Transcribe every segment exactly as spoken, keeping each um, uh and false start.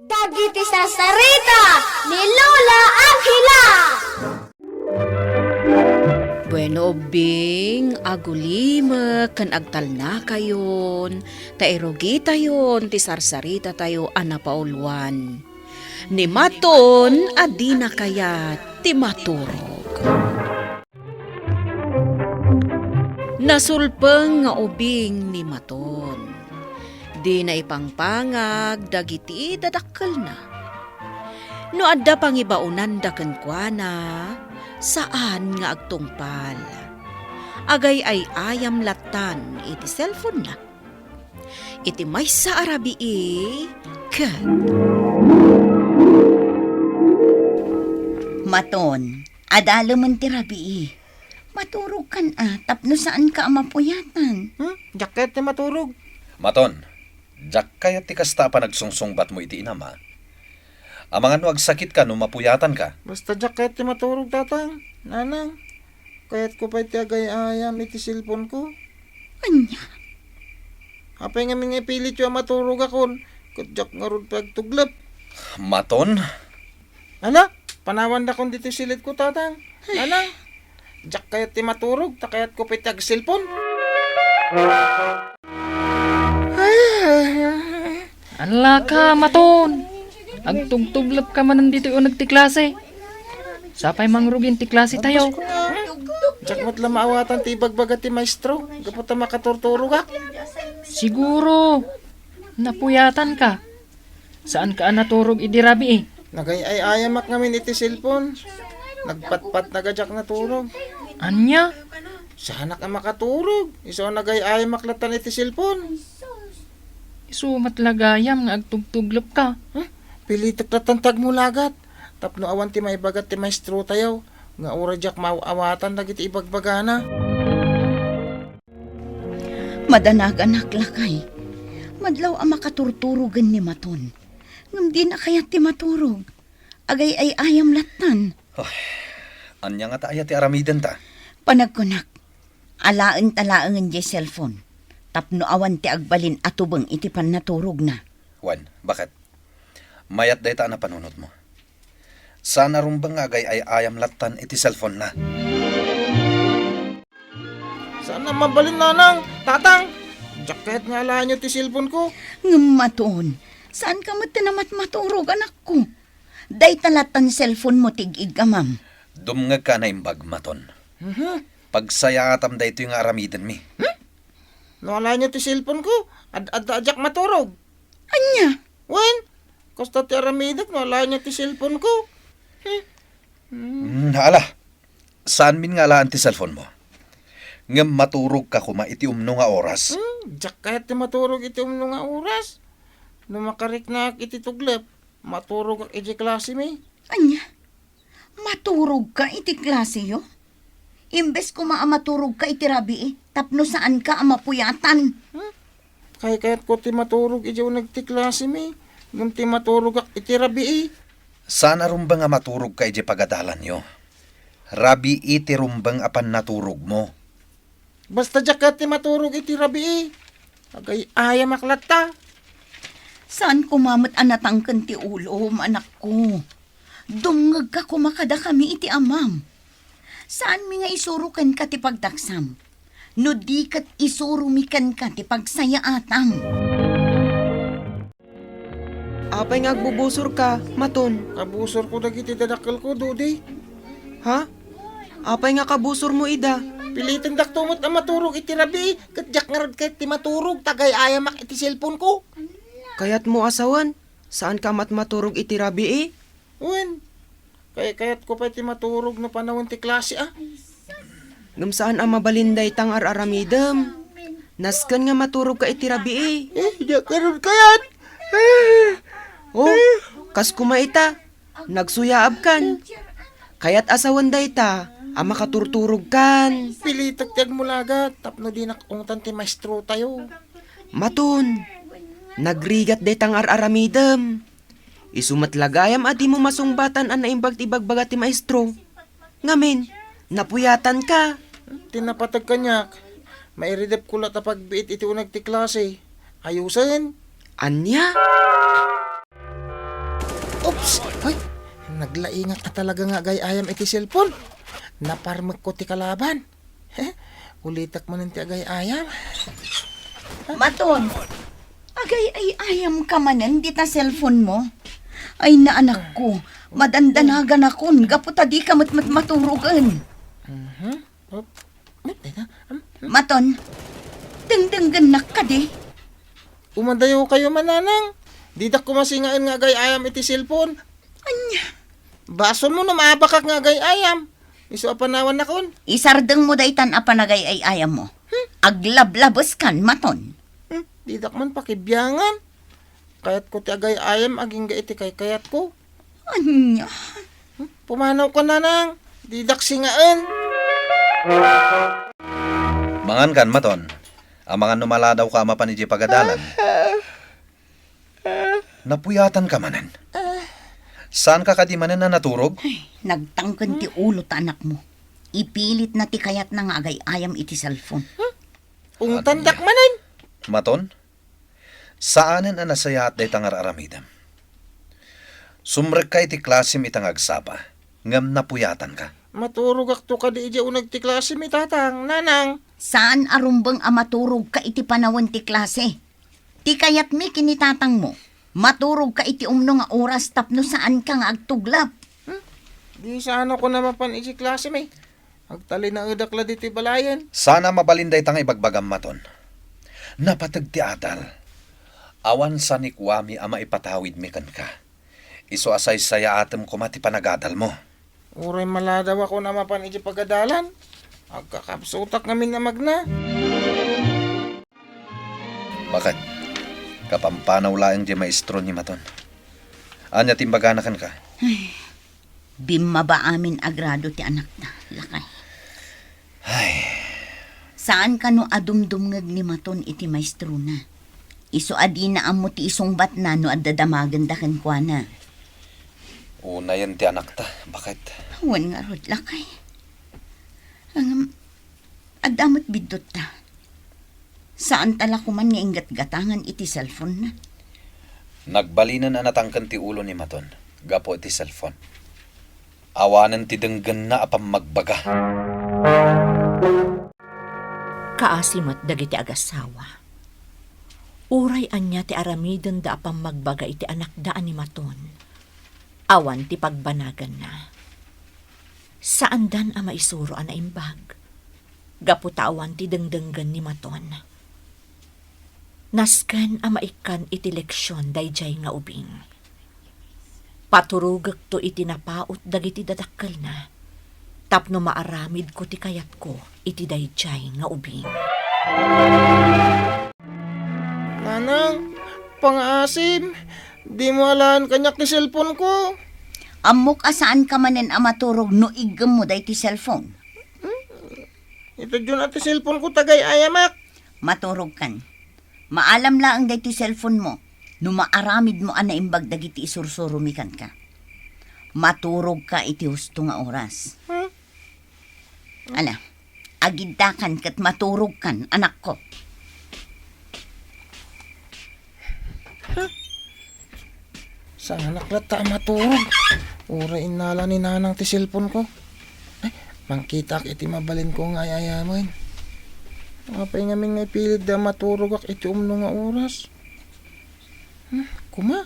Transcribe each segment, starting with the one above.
Dagiti sarsarita ni Lola Angela. Bueno, ubbing, agulimek ken agtalnakayon, ta irugitayon ti sarsaritatayo a napauluan. Ni Maton a dina kayat ti maturog. Nasulpeng nga ubing ni Maton. Dina ipangpangag dagiti dadakkelna. No adda pangibaonanda kenkuana, saan nga agtungpal. Agay-ay-ayam lattan iti cellphone-na. Iti maysa a rabii, ket Maton, adalemen ti rabii. Maturogkan a, tapno saanka a mapuyatan. Hmm? Diak kayat ti maturog. Maton, diak kayat ti kasta a panagsungsungbatmo iti inam a. Amangan no agsakitka no mapuyatanka. Basta diak kayat ti maturog, Tatang, Nanang. Kayatko pay ti agay-ayam iti cellphone-ko. Ania? Apay ngamin nga ipilityo a maturogakon, ket diak ngarud pay agtuglep. Maton? Ala, panawandakon ditoy silitko, Tatang. Nanang, diak kayat ti maturog, ta kayatko pay ti agselpon. Ala ka, Maton! Agtugtuglepka manen ditoy uneg ti klase. Sapay mangrugin ti klasetayo. Diak met la maawatan ti ibagbaga ti maestro, gapu ta makaturturogak. Siguro, napuyatanka. Saanka a naturog idi rabii? Nagay-ay-ayamak ngamin iti cellphone. Nagpatpat na gadiak naturog. Ania? Saanak a makaturog. Isu a nagay-ayamak lattan iti cellphone. Isu met la gayam nga agtugtuglepka. Huh? Pilitek lattan ti agmulagat. Tapno awan ti maibaga ti maestrotayo nga uray diak maaw-awatan dagiti ibagbagana. Madanaganak, lakay. Madlaw a makaturturogen ni Maton. Ngem dina kayat ti maturog. Agay-ay-ayam lattan. Ay, ania ngata aya ti aramidenta? Panagkunak, alaenta laengen diay cellphone tapno awan ti agbalin a tubeng iti pannaturogna. Wen, baket? Mayat dayta a napanunotmo. Saan a rumbeng nga agay-ay-ayam lattan iti cellphone-na. Saan a mabalin, Nanang, Tatang. Diak kayat nga alaenyo ti cellphone-ko. Ngem Maton, saanka met ti namatmaturog, anakko. Dayta lattan cellphone-mo ti ig-igamam. Dumngegka a naimbag, Maton. Mhm. Pagsayaatam daytoy nga aramidenmi. Hmm? No alaenyo ti cellphone-ko, ad-adda a diak maturog. Ania? Wen, kasta ti aramidek no alaenyo ti cellphone-ko. Hmm. Hmm, ala. Saanmin nga alaen ti cellphone-mo. Ngem maturogka koma iti umno nga oras. Hmm, diak kayat ti maturog iti umno nga oras. No makariknaak iti tuglep, maturogak idiay klasemi. Ania? Maturogka iti klaseyo? Imbes koma a maturogka iti rabii, tapno saanka a mapuyatan. Hmm? Kaykayatko ti maturog idiay uneg ti klasemi, ngem ti maturogak iti rabii. Saan a rumbeng a maturogka idiay pagadalanyo. Rabii ti rumbeng a pannaturogmo. Basta diak kayat ti maturog iti rabii. Agay-ayamak latta. Saan koma met a natangken ti ulom, anakko. Dumngegka koma kadakami iti amam. Saanmi nga isuro kenka ti pagtaksam, no di ket isuromi kenka ti pagsayaatam. Apay nga agbubusorka, Maton? Kabusorko dagiti dadakkelko, Dodi. Ha? Apay nga kabusormo ida? Pilitendakto met a maturog iti rabii, ket diak ngarud kayat ti maturog, ta agay-ayamak iti cellphone-ko. Kayatmo a sawen, saanka a matmaturog iti rabii? Wen, kaykayatko pay ti maturog no panawen ti klase a. Ngem saan a mabalin dayta nga ar-aramidem. Nasken nga maturogka iti rabii. Eh, diak ngarud kayat. Oh, kas koma ita, nagsuyaabkan. Kayat a sawen dayta a makaturturogkan. Pilitek ti agmulagat tapno dinak ungtan ti maestrotayo. Maton, nagrigat dayta nga ar-aramidem. Isu met la gayam a dimo masungbatan a naimbag ti ibagbaga ti maestro. Ngamin, napuyatanka. Ti napateg kaniak, mairidepko la ta pagbiit iti uneg ti klase. Ayusen. Ania? Psst! Hoy! Naglaingak a talaga nga agay-ayam iti cellphone. Naparmekko ti kalaban. Ulitek manen ti agay-ayam. Maton, agay-ayam ka manen dita cellphone mo? Ay, naanakko, madandanaganakon gapu ta dika met, met maturogen. Mhm. Oh, met, teka. Am, hmm. Maton, dengdenggennak kadi? Umadayo kayo, mananang. Didak kumasingaen nga agay-ayam iti cellphone. Ania? Basol mo no maabakak nga agay-ayam. Isu a panawannakon. Isardeng mo daytan a panagay-ay-ayam mo. Hmm? Aglablabes kan, Maton. Hmm? Didak man pakibiangan. Kayatko ti agay-ayam agingga iti kaykayatko. Ania? Hmm? Pumanaw ka, nanang. Didak singaen. Mangan kan, Maton. Amangan no maladaw ka a mapan idiay pagadalan. Napuyatan ka manen. Saan ka kadi manen a naturog? Ay, nagtangken ti ulo ta anak mo. Ipilit na ti kayatna nga agay-ayam iti cellphone. Ungtandak manen. Maton, saanen a nasayaat dayta nga ar-aramidem. Sumrekka iti klasem ita nga agsapa, ngem napuyatanka. Maturogakto kadi idiay uneg ti klasem, tatang, nanang. Saan a rumbeng a maturogka iti panawen ti klase. Ti kayatmi ken ni tatangmo, maturogka iti umno nga oras tapno saanka nga agtuglap. Hmm? Di saan ako na mapan iti klasem, eh. Agtalinaedak la ditoy balayen. Sana mabalin dayta nga ibagbagam, Maton. Napateg ti adal. Awan sanikuami a maipatawidmi kenka. Isu a saysayaatem koma ti panagadalmo. Uray maladaw ako a mapan iti pagadalan. Agkakapsutak ngamin a magna. Baket, kapampanaw laeng diay maestro ni Maton. Ania ti imbagana kenka? Ay, bimmaba amin a grado ti anakta, lakay. Ay. Saan kano a dumdumngeg ni Maton iti maestrona. Isu a dina ammo ti isungbatna no adda damagenda kenkuana. Unayen ti anakta, baket. Wen ngarud, lakay. Ngem, adda met biddotta. Saanta la koman nga inggatgatangan iti cellphone-na. Nagbalinen a natangken ti ulo ni Maton gapu iti cellphone. Awanen ti denggenna a pammagbaga. Kaasi met dagiti agassawa. Uray ania ti aramidenda a pammagbaga iti anakda a ni Maton, awan ti pagbanaganna. Saandan a maisuro a naimbag, gapu ta awan ti dengdenggen ni Maton. Nasken a maikkan iti leksion daydiay nga ubing. Paturogekto iti napaut dagiti dadakkelna tapno maaramidko ti kayatko iti daydiay nga ubing. Nanang, pangaasim, dimo alaen kaniak ti cellphone-ko. Ammok a saanka manen a maturog no iggemmo daytoy cellphone. Hmm? Ita diyon a ti cellphone-ko, tagay-ayamak. Maturogkan. Maalam laeng daytoy cellphone-mo no maaramidmo a naimbag dagiti isursuromi kenka. Maturogka iti husto nga oras. Hmm? Ala, agiddakan ket maturogkan, anakko. Huh? Saanak latta a maturog. Uray innala ni Nanang ti cellphone-ko. Ay, mangkitaak iti mabalinko nga ay-ayamen. Apay ngamin nga ipilitda a maturogak iti umno nga oras? Hmm, kuma?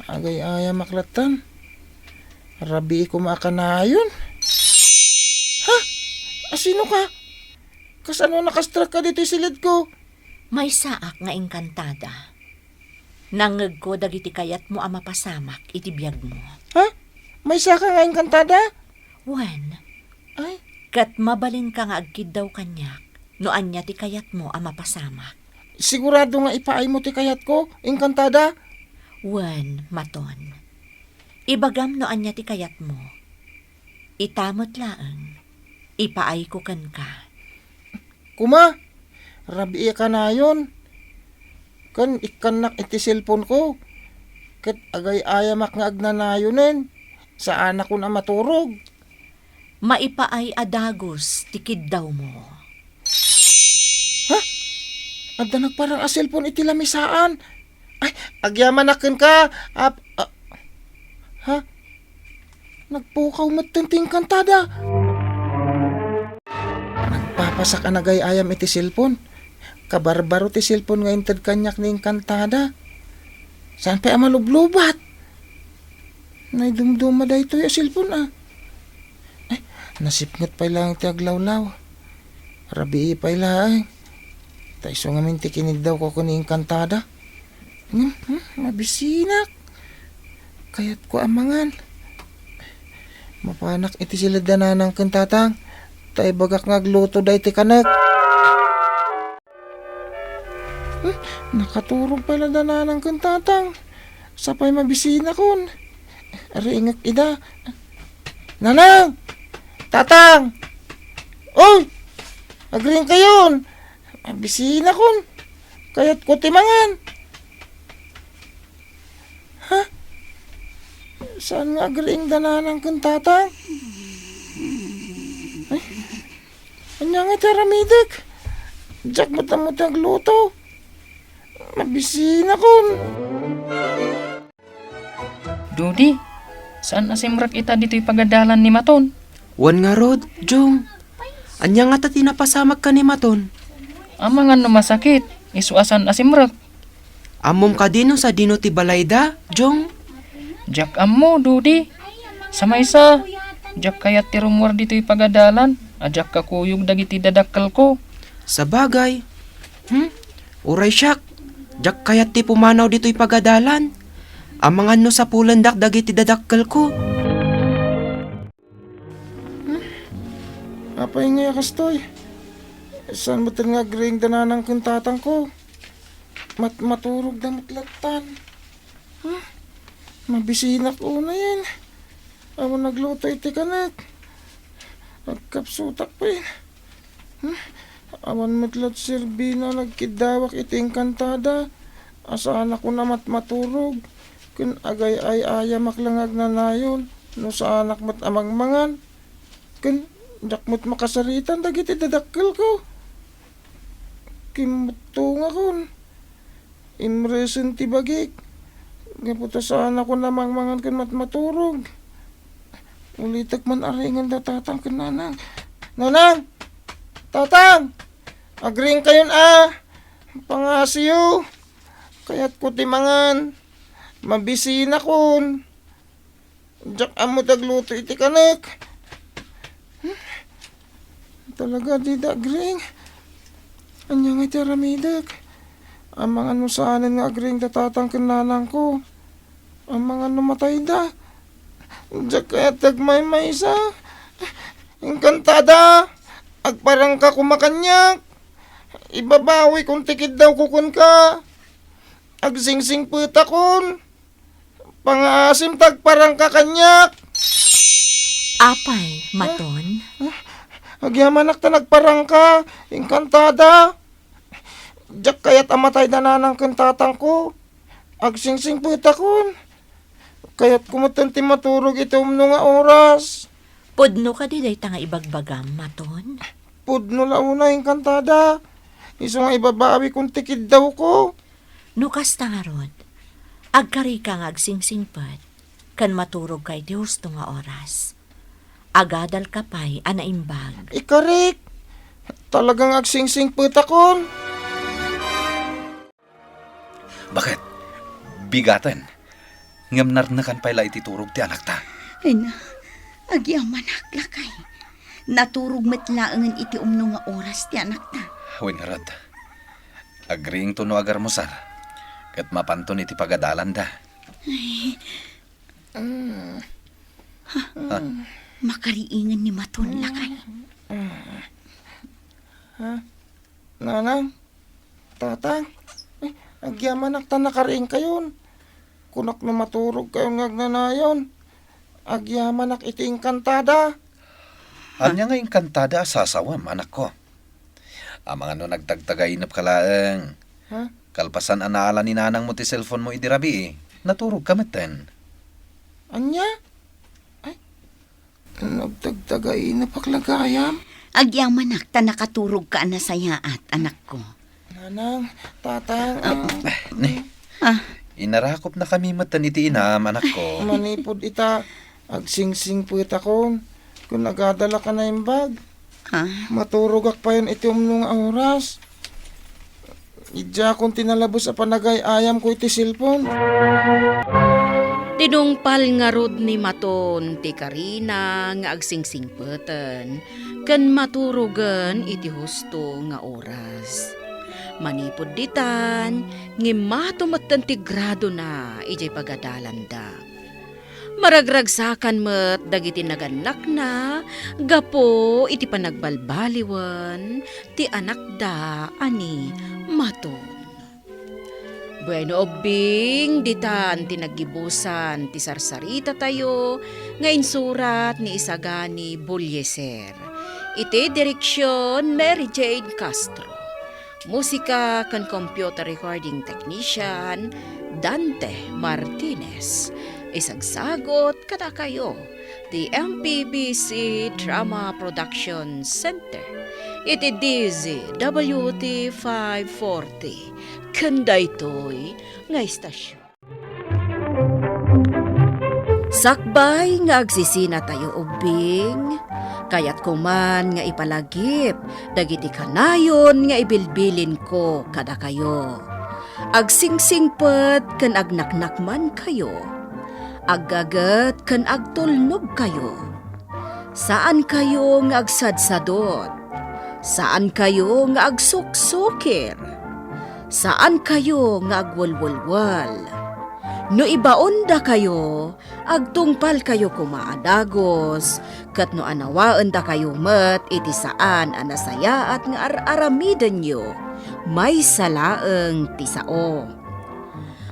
Agay-ayamak lattan. Rabii kuma a kanayon. Ha? Asino ka? Kasano a nakastrek ka ditoy silidko? Maysaak nga engkantada. Nangngegko dagiti kayatmo a mapasamak iti biagmo. Ha? Maysaka nga engkantada? Wen. Ay. Ket mabalinka nga agkiddaw kaniak no ania ti kayatmo a mapasamak. Sigurado nga ipaaymo ti kayatko, engkantada? Wen, Maton. Ibagam no ania ti kayatmo. Ita met laeng, ipaayko kenka. Kuma, rabii a kanayon. Ken ikkannak iti cellphone-ko. Ket agay-ayamak nga agnanayonen. Saanakon a maturog. Maipaay a dagus ti kiddawmo. Ha? Adda nagparang a cellphone iti lamisaan. Ay, agyamanak kenka. Ap-, a-, Ha? Nagpukaw metten ti engkantada. Nagpapasak a nagay-ayam iti cellphone. Kabarbaro ti cellphone nga inted kaniak ni engkantada. Saan pay a malublubat? Naidumduma daytoy a cellphone, a. Ay, nasipnget pay laeng ti aglawlaw. Rabii pay laeng. Ta isu ngamin ti kiniddawko ken ni engkantada. Hmm, hmm, mabisinak. Kayatko a mangan. Mapanak iti siled da nanang ken tatang. Ta ibagak nga agluto daytoy kanek. Hmm, nakaturog pay la da nanang ken tatang. Sapay mabisinakon. Aringek ida. Nanang! Tatang! Oy! Agriingkayon! Mabisinakon. Kayatko ti mangan. Ha? Saan nga agriing da nanang ken tatang? Ay, ania nga ti aramidek? Diak met ammo ti agluto. Mabisinakon. Dudi, saan a simrek ita ditoy pagadalan ni Maton? Wen ngarud, Jong. Ania ngata ti napasamak ken ni Maton? Amangan no masakit, isu a saan a simrek. Ammom kadi no sadino ti balayda, Jong? Diak ammo, Dudi. Sa maysa, diak kayat ti rummuar ditoy pagadalan a diak kakuyog dagiti dadakkelko. Sabagay. Hmm? Uray siak, diak kayat ti pumanaw ditoy pagadalan. Amangan no sapulendak dagiti dadakkelko. Hmm? Apay ngay a kastoy? Saan met nga agriing da nanang ken tatangko? Mat-, maturog da met lattan. Hmm? Mabisinak unayen. Awan nagluto iti kanek. Agkapsutak pay. Hmm? Awan met la ti serbina nagkiddawak iti engkantada. Asanak una mat-, maturog. Ken agay-ay-ayamak la nga agnanayon no saanak met a mangmangan. Ken diak met makasaritan dagiti dadakkelko. Kimmuttongakon. Imresen ti bagik. Gapu ta saanakon a mangmangan ken mat-, maturog. Ulitek man aringen da tatang ken nanang. Nanang! Tatang! Agriingkayon a! Pangasiyo! Kayatko ti mangan. Mabisinakon. Diak ammo ti agluto iti kanek. Talaga, dida agriing. Ania nga iti aramidek? Amangan no saanen nga agriing da tatang ken nanangko. Amangan no matayda. Diak kayat ti agmaymaysa. Engkantada, agparangka koma kaniak. Ibabawikon ti kiddawko kenka. Agsingsingpetakon. Pangaasim ta agparangka kaniak. Apay, Maton? Agyamanak ta nagparangka, engkantada. Diak kayat a matayda nanang ken tatangko. Agsingsingpetakon. Kayatko metten ti maturog iti umno nga oras. Pudno kadi dayta nga ibagbagam, Maton? Pudno la unay, engkantada. Isu nga ibabawikon ti kiddawko. No kasta ngarud, agkarika nga agsingsingpet, ken maturogka iti husto nga oras. Agadalka pay a naimbag. Ikarik! Talagang agsingsingpetakon! Baket, bigaten, ngem narnekan pay la iti turog ti anakta. Ay na, agyamanak, lakay. Naturog met laengen iti umno nga oras ti anakta. Wen ngarud, agriingto no agarmusar, ket mapanton iti pagadalanda. Ay. Ha? Makariingen ni Maton, lakay. Ha? Nanang? Tatang, eh, agyamanak ta nakariingkayon. Kunak no maturogkayon nga agnanayon, agyamanak iti engkantada. Ania nga engkantada a sasawem, anakko? Amangan no nagtagtagainepka laeng. Ha? Kalpasan a naala ni nanangmo ti cellphone mo idi rabii, naturogka metten. Ania? Ay, nagtagtagainep a gayam. Agyamanak ta nakaturogka a nasayaat, anakko. Nanang, tatang, ah, ah. Ni. Ah. Inarakupnakami metten iti inam, anakko. Manipud ita, agsingsingpetakon. Kun agadalak a naimbag, ah, maturogak payen iti umno nga oras. Idiakon ti nalabes a panagay-ayamko iti cellphone. Tinungpal ngarud ni Maton ti karina nga agsingsingpeten ken maturogen iti husto nga oras. Manipud ditan, ngimmato metten ti gradona idiay pagadalanda. Maragragsakan met dagiti nagannakna gapu iti panagbalbaliwen ti anakda a ni Maton. Bueno, ubbing, ditan ti naggibusan ti sarsaritatayo nga insurat ni Isagani Bulleser. Iti direksion, Mary Jane Castro. Musika ken computer recording technician, Dante Martinez. Isagsagot kadakayo ti M P B C Drama Production Center iti D Z W T five forty ken daytoy nga istasyon. Sakbay nga agsisinatayo ubbing, kayatko man nga ipalagip dagiti kanayon nga ibilbilinko kadakayo. Agsingsingpet ken agnaknakmankayo. Aggaget ken agtulnogkayo. Saankayo nga agsadsadot. Saankayo nga agsuksukir. Saankayo nga agwelwelwel. No ibaondakayo, agtungpalkayo koma a dagus, ket no anawaendakayo met iti saan a nasayaat nga ar-aramidenyo, maysa laeng ti sao.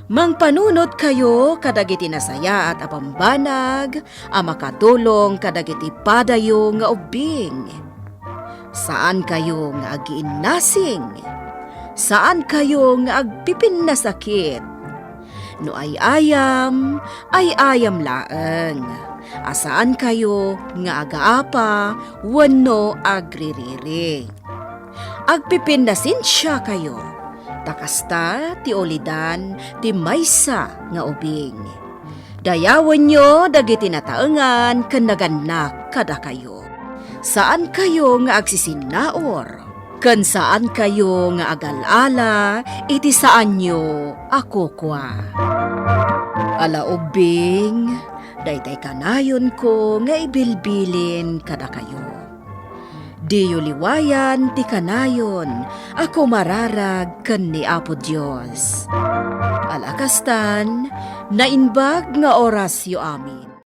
Mangpanunotkayo kadagiti nasayaat a bambanag a makatulong kadagiti padayo nga ubbing. Saankayo nga agiinnasing. Saankayo nga agpipinnasakit. No ay-ayam, ay-ayam laeng. A saankayo nga agaapa wenno agririri. Agpipinnasensiakayo, ta kasta ti ulidan ti maysa nga ubing. Dayawenyo dagiti nataengan ken nagannak kadakayo. Saankayo nga agsisinnaur, ken saankayo nga agal-ala iti saanyo a kukua. Ala ubbing, daytay kanayonko nga ibilbilin kadakayo. Diyo liwayan ti kanayon a kumararag ken ni Apo Dios. Ala kastan, naimbag nga orasyo amin.